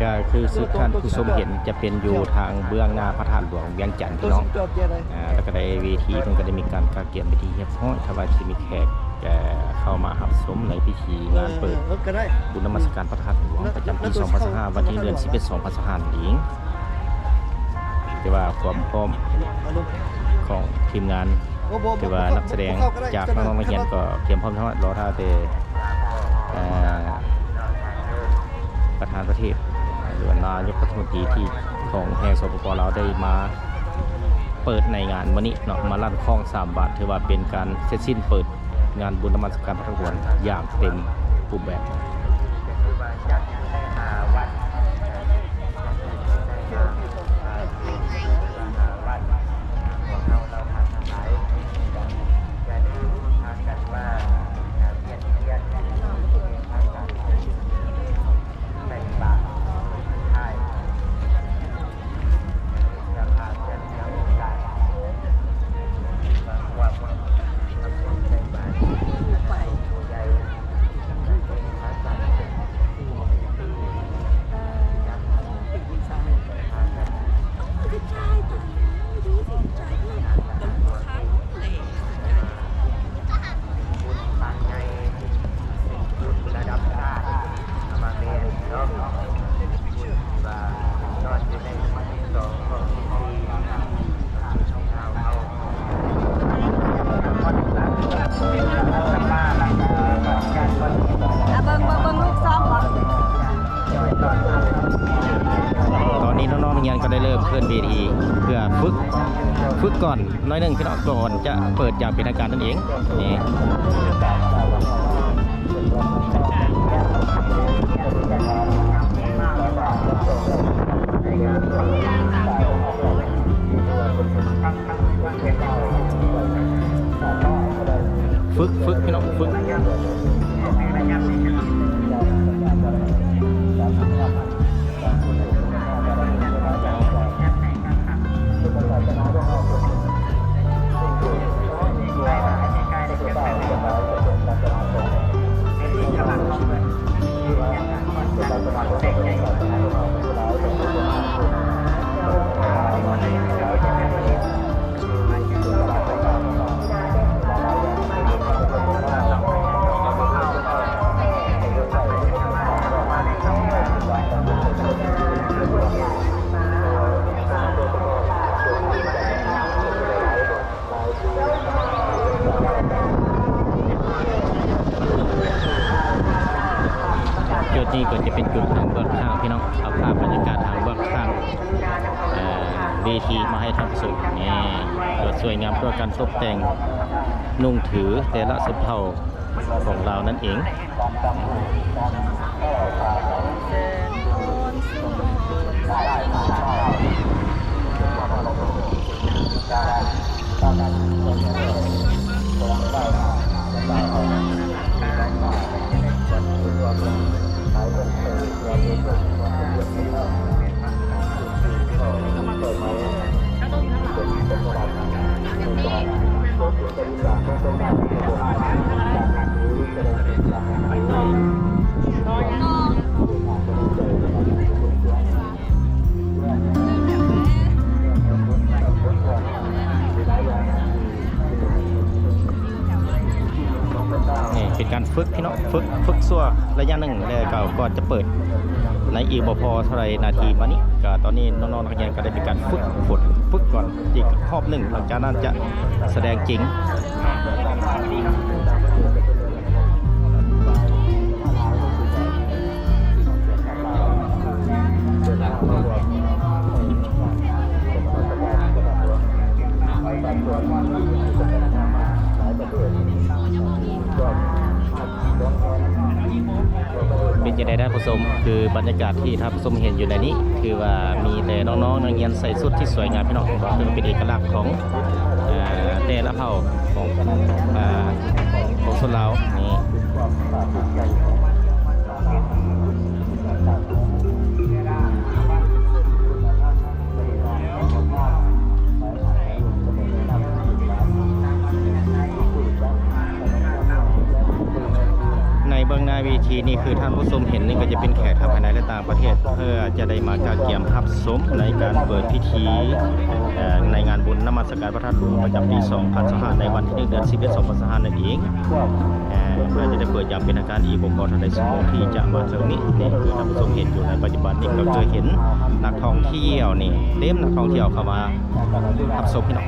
ກໍຄືສຸດທ່ານຜູ້ຊົມເຫັນຈະເປັນຢູ່ທາງເບື້ອງໜ້າພະທາດຫຼວງວຽງຈັນພີ່ນ້ອງ. ອາ ແລ້ວກໍໄດ້ເວທີເພິ່ນກໍໄດ້ມີການກະກຽມເປັນທີ່ຮຽບຮ້ອຍ ຖ້າວ່າຊິມີແຂກ ເອີ ເຂົ້າມາຮັບຊົມໃນພິທີງານເປີດບຸນນະມັດສະການພະທາດຫຼວງປະຈຳປີສອງພັນຊາວຫ້າ ວັນທີໜຶ່ງ ສິບເອັດ ສອງພັນຊາວຫ້ານີ້ເອງ. ແຕ່ວ່າຄວາມພ້ອມຂອງທີມງານ ຫຼືວ່ານັກສະແດງຈາກນ້ອງໆນັກຮຽນກໍກຽມພ້ອມທັງໝົດ ລໍຖ້າແຕ່ ເອີ ປະທານປະເທດ ຫຼືວ່ານາຍົກລັດຖະມົນຕີທີ່ ຂອງແຫ່ງ ສປປ ລາວ ໄດ້ມາເປີດໃນງານມື້ນີ້ເນາະ ມາລັນຄ້ອງສາມບາດ ຖືວ່າເປັນການເສັດສິ້ນເປີດງານບຸນນະມັດສະການພະທາດຫຼວງຢ່າງເຕັມຮູບແບບ. ອ່ะ เบิ่ง เบิ่ง เบิ่งลูกซ้อมบ่ ตอนนี้น้องๆนักเรียนก็ได้เริ่มเคลื่อนเวทีเพื่อฝึก ฝึกก่อนหน่อยหนึ่งพี่น้อง ก่อนจะเปิดอย่างเป็นทางการนั่นเอง นี่ ฝึก ฝึก พี่น้อง ฝึก จุดนี้ก็จะเป็นจุดทางเบื้องข้างพี่น้อง เอาภาพบรรยากาศทางเบื้องข้าง เอ่อ เวทีมาให้ท่านผู้ชม นี่ ก็สวยงามด้วยการตกแต่งนุ่งถือแต่ละชนเผ่าของลาวนั่นเอง นี่เป็นการฝึกพี่น้อง ฝึก ฝึกชั่วระยะหนึ่ง แล้วก็ก่อนจะเปิดในอีกบ่พอเท่าไหร่นาทีมานี้ ก็ตอนนี้น้องๆนักเรียนก็ได้มีการฝึกฝน ฝึกก่อนอีกรอบหนึ่ง หลังจากนั้นจะแสดงจริง เป็นจั่งใดท่านผู้ชม คือบรรยากาศที่ท่านผู้ชมเห็นอยู่ในนี้ คือว่ามีแต่น้องๆนักเรียนใส่ชุดที่สวยงามพี่น้อง ก็คือเป็นเอกลักษณ์ของ เอ่อ แต่ละเผ่าของ เอ่อ ของชนลาวนี่ ໃນເບື້ອງໜ້າ ໃນເວທີນີ້ ຄືທ່ານຜູ້ຊົມເຫັນນີ້ ກໍຈະເປັນແຂກທັງພາຍໃນ ແລະ ຕ່າງປະເທດ ເພື່ອຈະໄດ້ມາກະກຽມຮັບຊົມໃນການເປີດພິທີ ເອີ ໃນງານບຸນນະມັດສະການພະທາດຫຼວງປະຈຳປີສອງພັນຊາວຫ້າ ໃນວັນທີໜຶ່ງ ເດືອນສິບເອັດ ສອງພັນຊາວຫ້າ ນັ້ນເອງ. ເອີ ເພື່ອຈະໄດ້ເປີດຢ່າງເປັນທາງການອີກບໍ່ພໍເທົ່າໃດຊົ່ວໂມງທີ່ຈະມາເຖິງນີ້. ນີ້ຄືທ່ານຜູ້ຊົມເຫັນຢູ່ໃນປັດຈຸບັນນີ້ ກໍຄືເຫັນນັກທ່ອງທ່ຽວນີ້ ເຕັມນັກທ່ອງທ່ຽວເຂົ້າມາຮັບຊົມພີ່ນ້ອງ.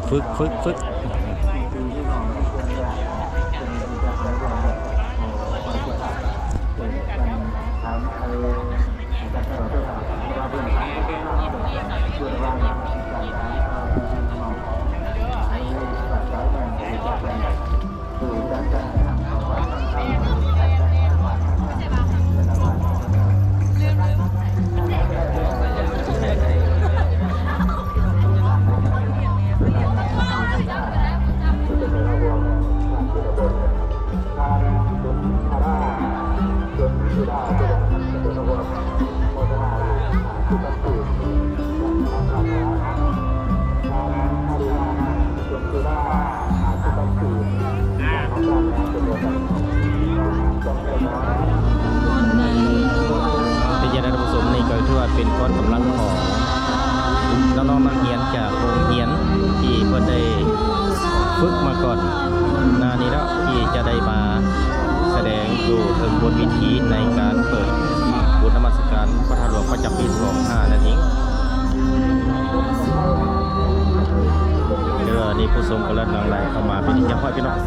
ຝຶກ ຝຶກ ຝຶກ. ເປັນຈັ່ງໃດທ່ານຜູ້ຊົມ, ນີ້ກໍຖືວ່າເປັນກ້ອນກຳລັງຂອງນ້ອງໆນັກຮຽນຈາກໂຮງຮຽນທີ່ເພິ່ນໄດ້ຝຶກມາກ່ອນໜ້ານີ້ແລ້ວ ທີ່ຈະໄດ້ມາສະແດງຢູ່ເທິງບົນເວທີໃນການເປີດບຸນນະມັດສະການພະທາດຫຼວງປະຈຳປີສອງຫ້ານັ້ນເອງ. ເອີ ນີ້ຜູ້ຊົມກຳລັງຫຼັ່ງໄຫຼເຂົ້າມາເປັນທີ່ຮຽບຮ້ອຍພີ່ນ້ອງ.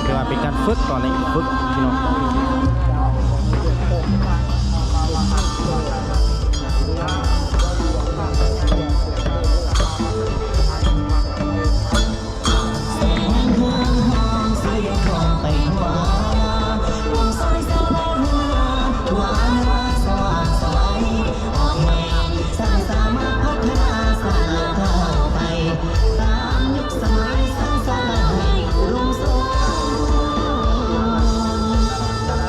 ຖືວ່າເປັນການຝຶກຕອນນີ້ ຝຶກພີ່ນ້ອງ. ສະໄໝສັງສາລະໃຫ້ອຸດົມສົມບູນ.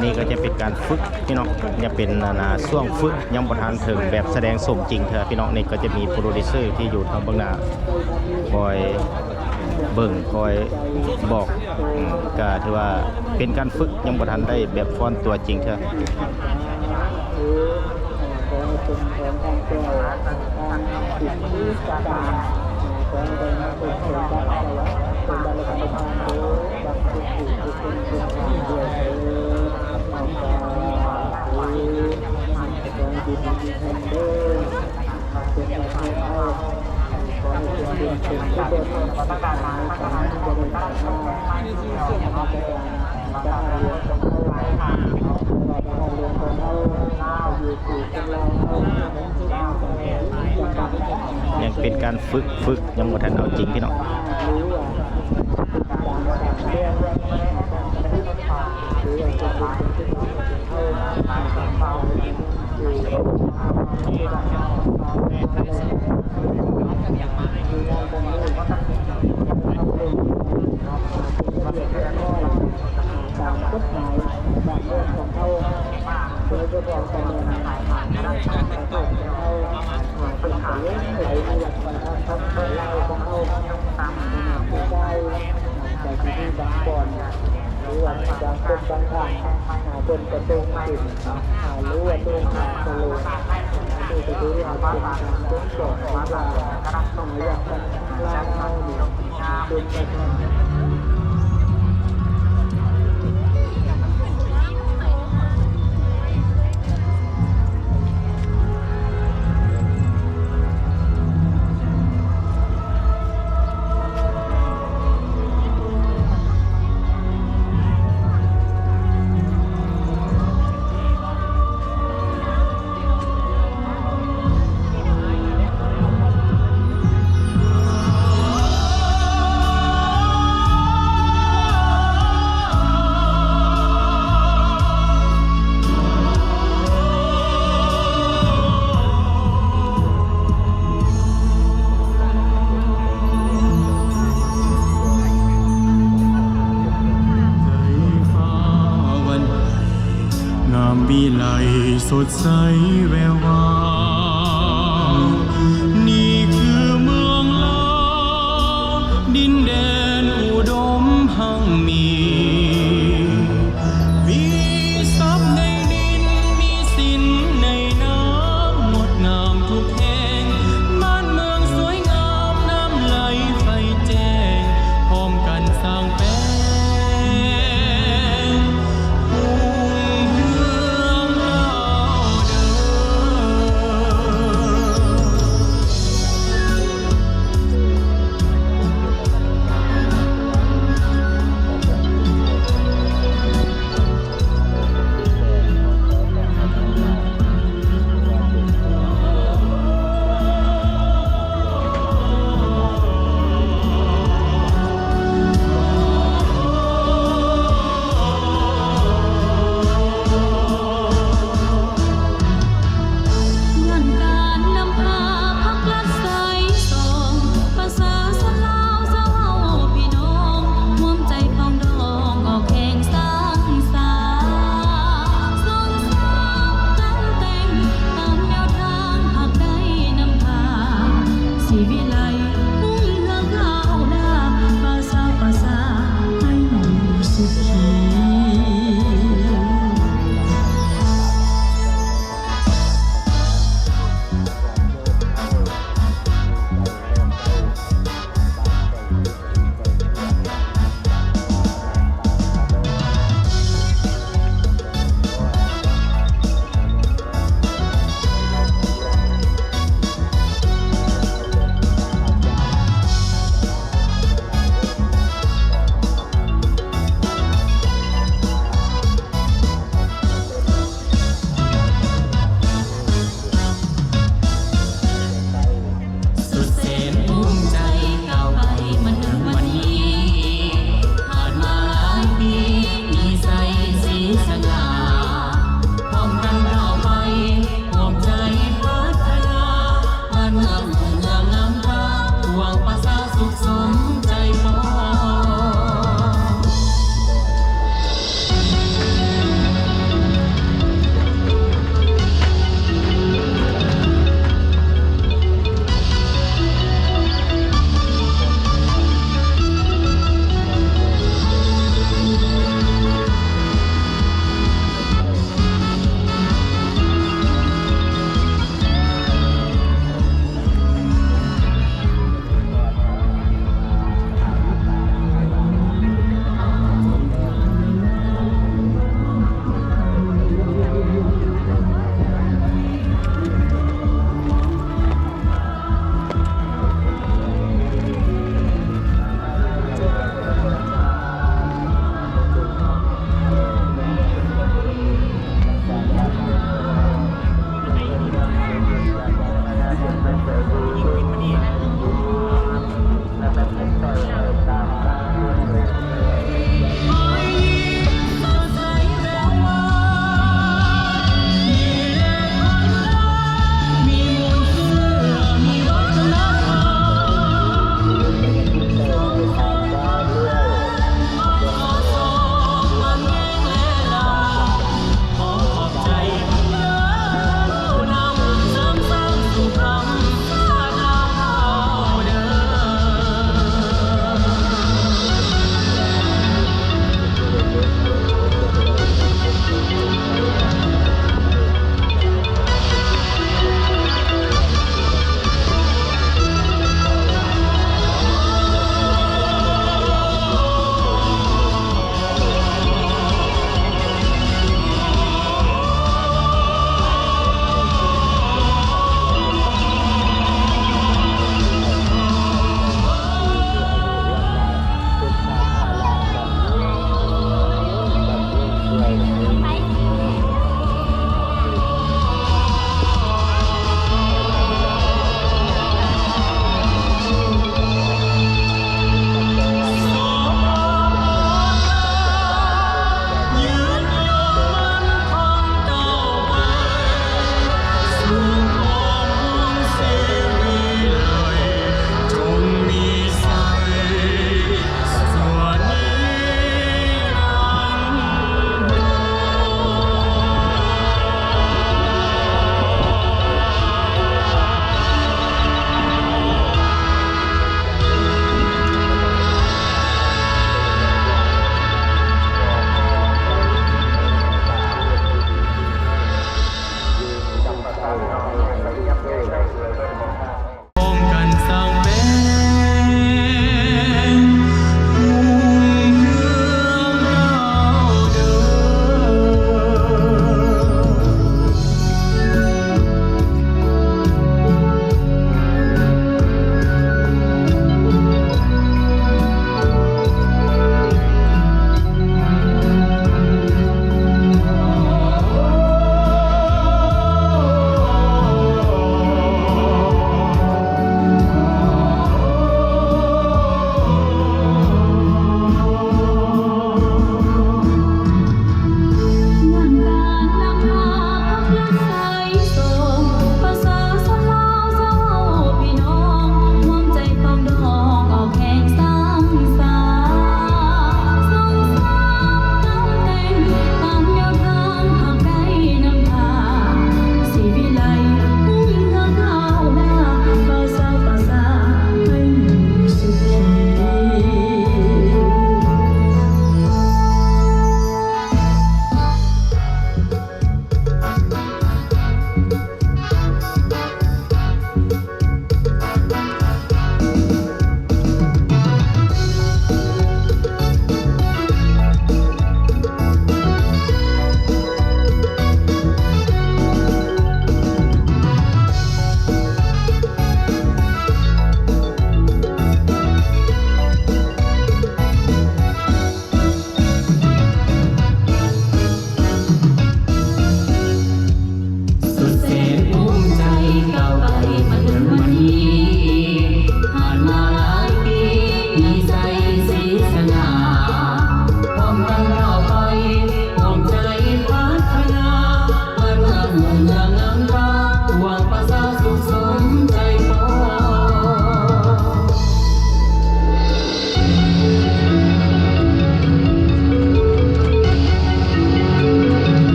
ນີ້ກໍຈະເປັນການຝຶກພີ່ນ້ອງ ຍັງເປັນ ອັນນ່າ ຊ່ວງຝຶກ ຍັງບໍ່ທັນເຖິງແບບສະແດງສົມຈິງເທື່ອພີ່ນ້ອງ. ນີ້ກໍຈະມີໂປຣດິວເຊີທີ່ຢູ່ທາງເບື້ອງໜ້າ ຄອຍເບິ່ງ ຄອຍບອກ ອືມ ກໍຖືວ່າເປັນການຝຶກ ຍັງບໍ່ທັນໄດ້ແບບຟ້ອນຕົວຈິງເທື່ອ. ຍັງເປັນການຝຶກ, ຝຶກ ຍັງບໍ່ທັນເອົາຈິງພີ່ນ້ອງ. ງາມວິໄລສົດໃສແວວວາວ ນີ້ຄືເມືອງລາວ ດິນແດນອຸດົມຮັ່ງມີ ມີຊັບໃນດິນ ມີສິນໃນນ້ຳ ງົດງາມທຸກແຫ່ງ ບ້ານເມືອງສວຍງາມ ນ້ຳໄຫຼໄຟແຈ້ງ ພ້ອມກັນສ້າງແປງ ຮຸ່ງເຮືອງກ້າວເດີ.